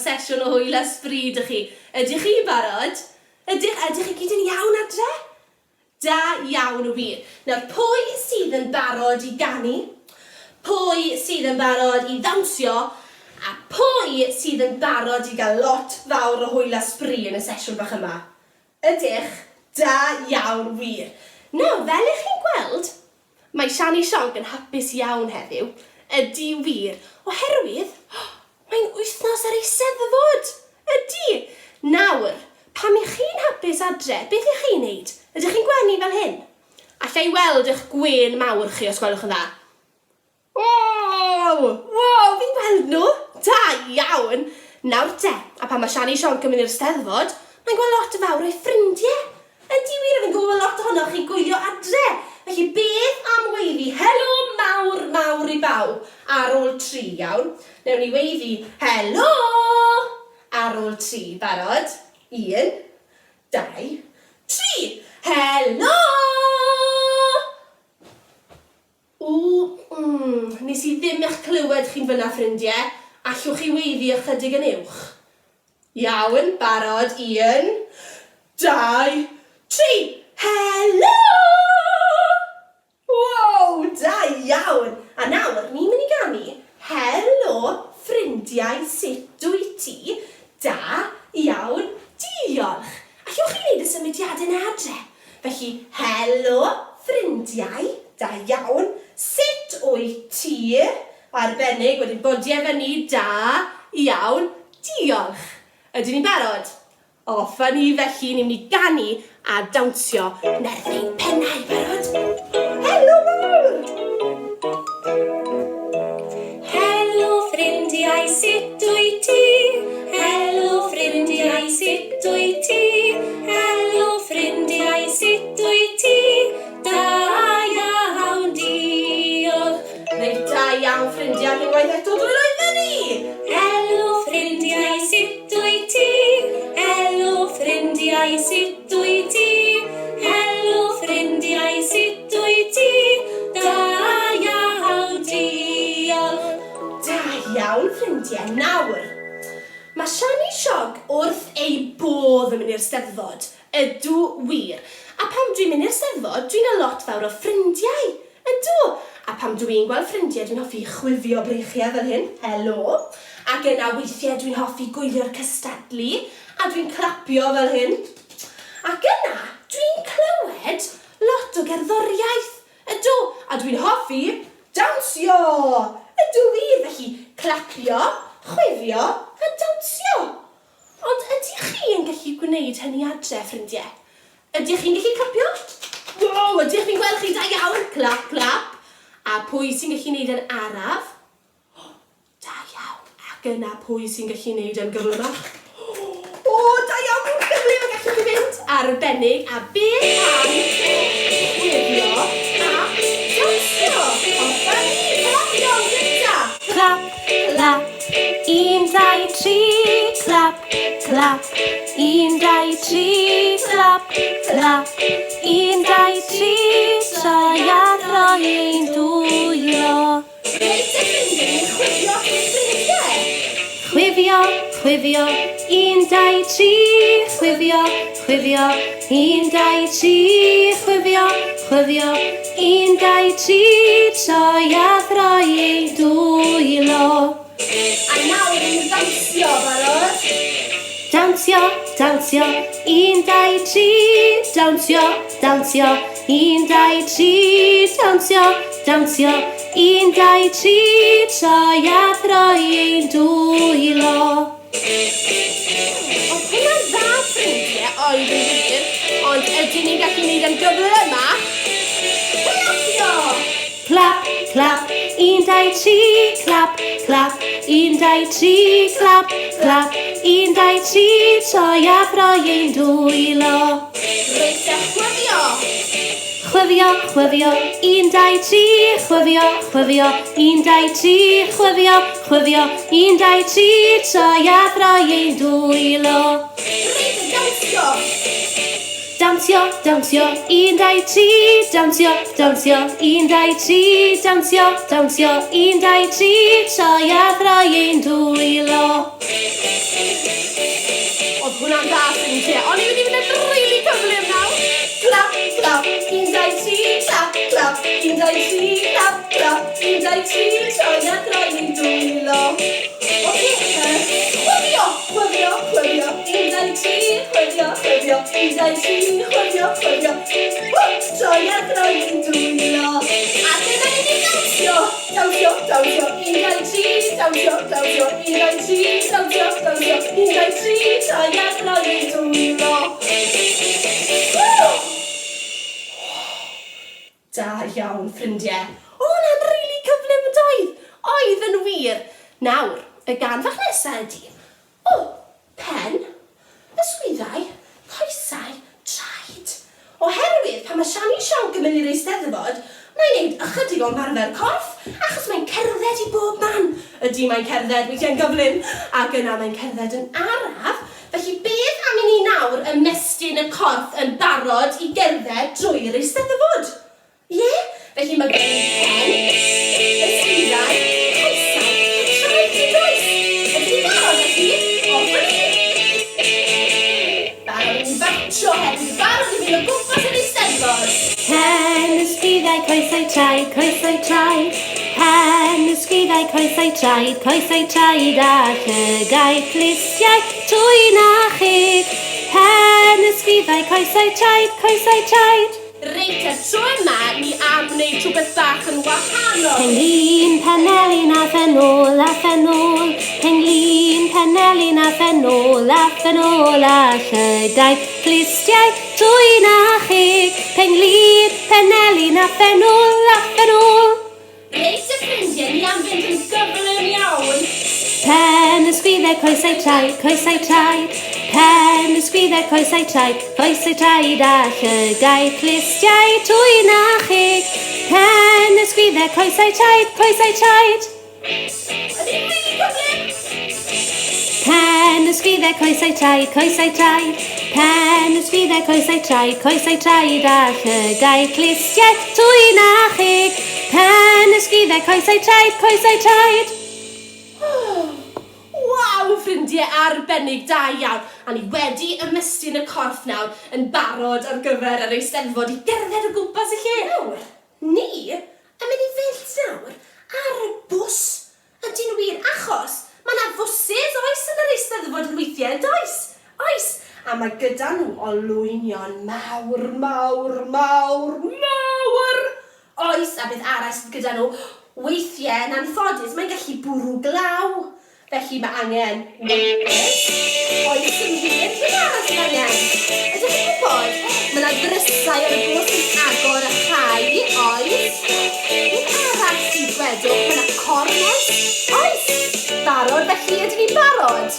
sesiwn o hwyl a sbri 'da chi. Ydych chi'n barod? Ydych, ydych chi gyd yn iawn adre? Da iawn wir. Nawr, pwy sydd yn barod i ganu? Pwy sydd yn barod i ddawnsio? A pwy sydd yn barod i gael lot fawr o hwyl a sbri yn y sesiwn fach yma? Ydych? Da iawn wir. Nawr, fel y'ch chi'n gweld, mae Siani Sionc yn hapus iawn heddiw. Ydy wir. Oherwydd, Mae'n wythnos yr Eisteddfod! Ydy! Nawr, pam y'ch chi'n hapus adre, beth y'ch chi'n neud? Ydych chi'n gwenu fel hyn? Alla i weld eich gwên mawr chi os gwelwch yn dda? Wow! Wow, fi'n gweld nhw! Da iawn! Nawr te, a pan mae Siani Sionc yn mynd i'r Steddfod, mae'n gweld lot fawr o'i ffrindiau. Ydy wir, a fi'n gwybod bod lot ohonoch chi'n gwylio adre. Felly beth am weiddi helo mawr mawr i bawb ar ôl tri, iawn? Newn ni weiddi helo ar ôl tri. Barod? Un, dau, tri. Helo! Ww, mm, nes i ddim eich clywed chi'n fyna ffrindie. Allwch chi weiddi ychydig yn uwch? Iawn, barod, un, dau, tri! Helo! Wow, da iawn! A nawr, ni'n mynd i ganu Helo, ffrindiau, sut wyt ti? Da iawn, diolch! Allwch chi wneud y symudiadau 'na adre? Felly, helo, ffrindiau, da iawn, sut wyt ti? Arbennig, wedyn bodiau fyny, da iawn, diolch. Ydyn ni'n barod? Off â ni felly, ni'n mynd i ganu a dawnsio nerth ein pennau, barod? Helo mawr! Helo ffrindiau, sut wyt ti? Helo ffrindiau, sut wyt ti? Helo ffrindiau, sut wyt ti? Da iawn, diolch. Reit, da iawn ffrindiau, ac unwaith eto dwylo i fyny! Helo ffrindiau, sut wyt ti? Helo ffrindiau, sut wyt ti? Helo ffrindiau, sut wyt ti? Da iawn, diolch. Da iawn ffrindiau, nawr, mae Siani Siog wrth ei bodd yn mynd i'r Steddfod. Ydw wir. A pan dwi'n mynd i'r Steddfod, dwi'n gael lot fawr o ffrindiau. Ydw! A pan dw i'n gweld ffrindiau, dwi'n hoffi chwifio breichiau fel hyn, helo! Ac yna weithiau dwi'n hoffi gwylio'r cystadlu, a dwi'n clapio fel hyn. Ac yna, dwi'n clywed lot o gerddoriaeth. Ydw! A dwi'n hoffi dawnsio! Ydw wir! Felly, clapio, chwifio a dawnsio. Ond ydych chi yn gallu gwneud hynny adre, ffrindie? Ydych chi'n gallu clapio? Wow, ydych, fi'n gweld chi, da iawn! Clap, clap. A pwy sy'n gallu gwneud yn araf? O, da iawn. Ac yna pwy sy'n gallu gwneud yn gyflymach? O, da iawn, mor gyflym y gallwch chi fynd. Arbennig. A beth am chwifio a dawnsio? Off â ni, clapio yn gynta. Clap, clap. Un, dau, tri, clap, clap. Un, dau, tri, clap, clap. Un, dau, tri, troi a throi ein dwylo. Reit te ffrindiau, ni'n chwifio ein ffrindiau. Chwifio, chwifio, un, dau, tri, chwifio, chwifio, un, dau, tri, chwifio, chwifio, un, dau, tri, troi a throi ein dwylo. A nawr ni'n ddawnsio, barod? Dawnsio, dawnsio, un, dau, tri, dawnsio, dawnsio, un, dau, tri, dawnsio, dawnsio, un, dau, tri, troi a throi ein dwylo. Oedd hwnna'n dda ffrindie, oedd yn wir, ond ydyn ni'n gallu neud e'n gyflymach? Clapio! Clap, clap, un, dau, tri, clap, clap, un, dau, tri, clap, clap, un, dau, tri, troi a throi ein dwylo. Reit te, chwifio! Chwifio, chwifio, un, dau, tri, chwifio, chwifio, un, dau, tri, chwifio, chwifio, un, dau, tri, troi a throi ein dwylo. Reit, dawnsio! Dawnsio, dawnsio, un, dau, tri, dawnsio, dawnsio, un, dau, tri, dawnsio, dawnsio, un, dau, tri, troi a throi ein dwylo. ffrindiau. O'n i'n mynd i fynd yn rili cyflym nawr. Clap, clap, 1, 2, 3, clap, clap, 1, 2, 3, clap, clap, 1, 2, 3, troi a throi ein dwylo. Oce, chwifio, chwifio, chwifio, 1, 2, 3, chwifio, chwifio, 1, 2, 3, chwifio, chwifio, Ww, troi a throi ein dwylo. A dyna ni wedi dawnsio, dawnsio, dawnsio, 1, 2, 3, dawnsio, dawnsio, 1, 2, 3, dawnsio, dawnsio, 1, 2, 3, troi a throi ein dwylo. Ww! Da iawn, ffrindiau. O, hwnna'n rili cyflym yn doedd? Oedd yn wir. Nawr, y gân fach nesa ydi, O, pen, ysgwyddau, coesau, traed. Oherwydd pan mae Siani Sionc yn mynd i'r Eisteddfod, mae'n neud ychydig o ymarfer corff, achos mae'n cerdded i bob man. Ydy, mae'n cerdded, weithiau'n gyflym, ac yna mae'n cerdded yn araf. Felly beth am i ni nawr ymestyn y corff yn barod i gerdded drwy'r Eisteddfod? Ie? Felly mae gen i pen, ysgwyddau, coesau a traed yn does? Ydych chi'n barod felly? Off â ni! Barod i fartsio hefyd, barod i fynd o gwmpas yr Eisteddfod! Pen, ysgwyddau, coesau, traed, coesau, traed. Pen, ysgwyddau, coesau, traed, coesau, traed a llygaid, clustiau, trwyn a cheg. Pen, ysgwyddau, coesau, traed, coesau, traed. Reit, y tro yma ni am wneud rhywbeth bach yn wahanol. Penglin, penelin a phen ôl a phen ôl. Penglin, penelin a phen ôl a phen ôl a llygaid, clustiau, trwyn a cheg. Penglin, penelin a phen ôl a phen ôl. Reit y ffrindiau, ni am fynd yn gyflym iawn. Pen, ysgwyddau, coesau, traed, coesau, traed. Pen, ysgwyddau, coesau, traed, coesau, traed a llygaid, clustiau, trwyn a cheg. Pen, ysgwyddau, coesau, traed, coesau, traed. Ydy hi'n rili gyflym? Pen, ysgwyddau, coesau, traed, coesau, traed. Pen, ysgwyddau, coesau, traed, coesau, traed a llygaid, clustiau, trwyn a cheg. Pen, ysgwyddau, coesau, traed, coesau, traed. Waw, ffrindiau arbennig, da iawn. A ni wedi ymestyn y corff nawr yn barod ar gyfer yr Eisteddfod i gerdded o gwmpas y lle. Nawr, ni yn mynd i fynd nawr ar y bws. Ydyn wir, achos mae 'na fwsys, oes, yn yr Eisteddfod yn weithiau, yn does? Oes! A mae gyda nhw olwynion mawr, mawr, mawr, mawr! Oes, a beth arall sydd gyda nhw? Weithiau, yn anffodus, mae'n gallu bwrw glaw. Felly mae angen wipers. Oes yn wir, beth arall sydd angen? Ydych chi'n gwybod? Mae yna ddrysau ar y bws yn agor a chau, oes? Beth arall sydd, gwedwch? Mae yna corn, oes? Oes! Barod felly, ydyn ni'n barod?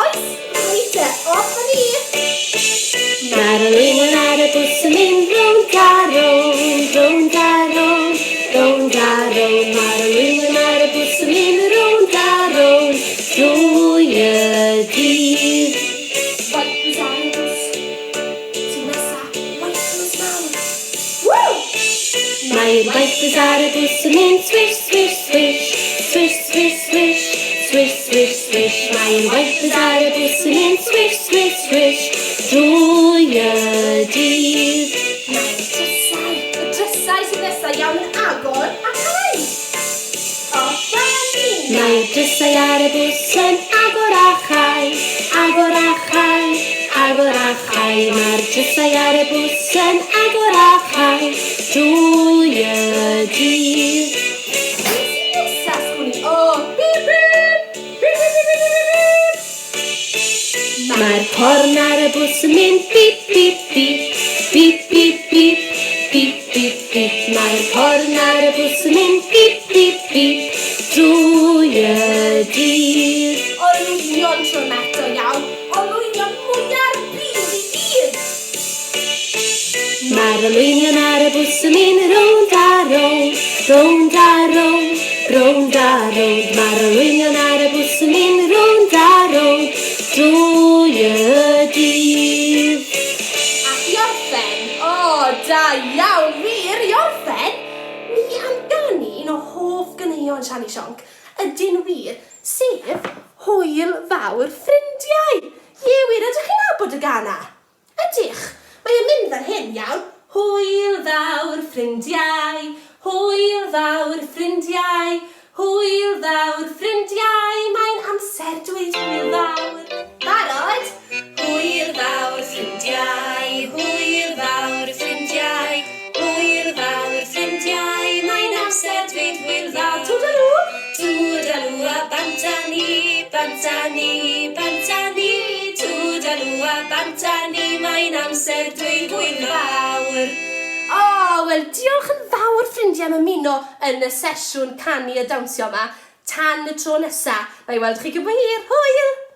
Oes? Reit te, off â ni! Mae'r olwynion ar y bws yn mynd rownd a rownd, rownd a rownd, rownd a rownd. Mae'r olwynion ar y bws yn mynd rownd a rownd drwy y dydd. Wipers ar y bws. Sydd nesa, wipers mawr. Woo! Mae'r wipers ar y bws yn mynd swish, swish, swish, swish, swish, swish, swish, swish, swish. Mae'r wipers ar y bws yn mynd swish, swish, swish drwy y dydd. Mae'r drysau, y drysau sydd nesa iawn yn agor a chau. Off â ni! Mae'r drysau ar y bws yn agor a chau, agor a chau, agor a chau. Mae'r drysau ar y bws yn agor a chau drwy y dydd. Beth sydd nesa, sgwn i? O, bip bip! Bip bip bip bip bip bip! Mae'r corn ar y bws yn mynd bip bip bip, bip bip bip, bip bip bip. Mae'r corn ar y bws yn mynd bip bip bip drwy y dydd. Olwynion tro yma eto iawn. Olwynion mwya'r byd i gyd. Mae'r olwynion ar y bws yn mynd rownd a rownd, rownd a rownd, rownd a rownd. Mae'r olwynion ar y bws yn mynd rownd a rownd drwy y dydd. Ac i orffen, o, da iawn, wir, i orffen, ni am ganu un o hoff ganeuon Siani Sionc, ydyn wir, sef Hwyl Fawr Ffrindiau. Ie wir, ydych chi'n nabod nabod y gân 'na? Ydych! Mae e'n mynd fel hyn, iawn? Hwyl fawr, ffrindiau, hwyl fawr, ffrindiau, hwyl fawr, ffrindiau, mae'n amser dweud hwyl fawr. Barod? Hwyl fawr, ffrindiau, hwyl fawr, ffrindiau, hwyl fawr, ffrindiau, mae'n amser dweud hwyl fawr. Twdalŵ! Twdalŵ a bant â ni, bant â ni, bant â ni, twdalŵ a bant â ni, mae'n amser dweud hwyl fawr. O, wel diolch yn fawr ffrindiau am ymuno yn y sesiwn canu a dawnsio yma. Tan y tro nesa, na i weld chi cyn bo hir. Hwyl!